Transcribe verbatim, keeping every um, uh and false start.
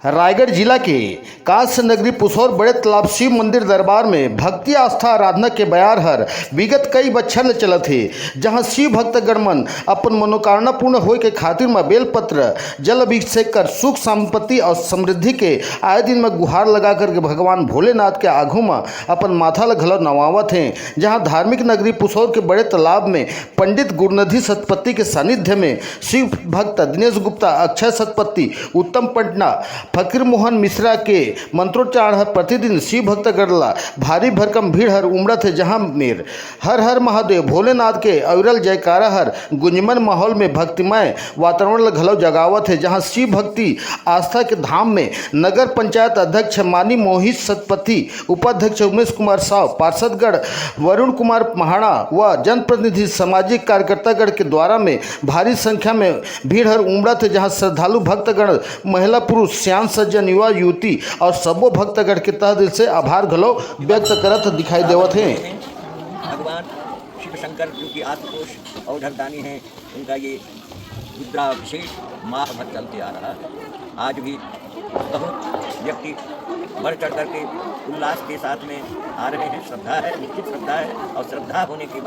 रायगढ़ जिला के कांस्य नगरी पुसौर बड़े तालाब शिव मंदिर दरबार में भक्ति, आस्था, आराधना के बयार हर विगत कई बच्छर ले चलत हे, जहां शिव भक्तगण मन अपन मनोकामना पूर्ण होए के खातिर म बेलपत्र, जल अभिषेक कर सुख संपत्ति और समृद्धि के आए दिन म गुहार लगा करके भगवान भोलेनाथ के आघू म अपन माथा ल घलो नवावत हें। जहां धार्मिक नगरी पुसौर के बड़े तालाब में पंडित गुरुनिधि सतपथी के सानिध्य में शिव भक्त दिनेश गुप्ता, अक्षय सतपथी, उत्तम पटना, फकीर मोहन मिश्रा के मंत्रोच्चारण हर प्रतिदिन शिव भक्तगण ला भारी भरकम भीड़ हर उमड़त हे, जहां मेर हर हर महादेव भोलेनाथ के अविरल जयकारा हर गुंजमन माहौल में भक्तिमय वातावरण ल घलो जगावत हे, जहां शिव भक्ति आस्था के धाम में नगर पंचायत अध्यक्ष मानी मोहित सतपथी, उपाध्यक्ष उमेश कुमार साव, पार्षदगण वरुण कुमार महाणा व जनप्रतिनिधि सामाजिक कार्यकर्तागण के द्वारा में भारी संख्या में भीड़ हर उमड़त हे, जहां श्रद्धालु भक्तगण, महिला, पुरुष, सियान सज्जन, युवा, युवती और सबो भक्तगण के तह दिल से आभार घलो व्यक्त करत दिखाई देवत हे। भगवान शिव शंकर, जो कि आशुतोष औढरदानी हैं, उनका ये रुद्राभिषेक माह भर चलते आ रहा है। आज भी बहुत व्यक्ति बढ़ चढ़ करके उल्लास के साथ में आ रहे हैं। श्रद्धा है, निश्चित श्रद्धा है, और श्रद्धा होने के बाद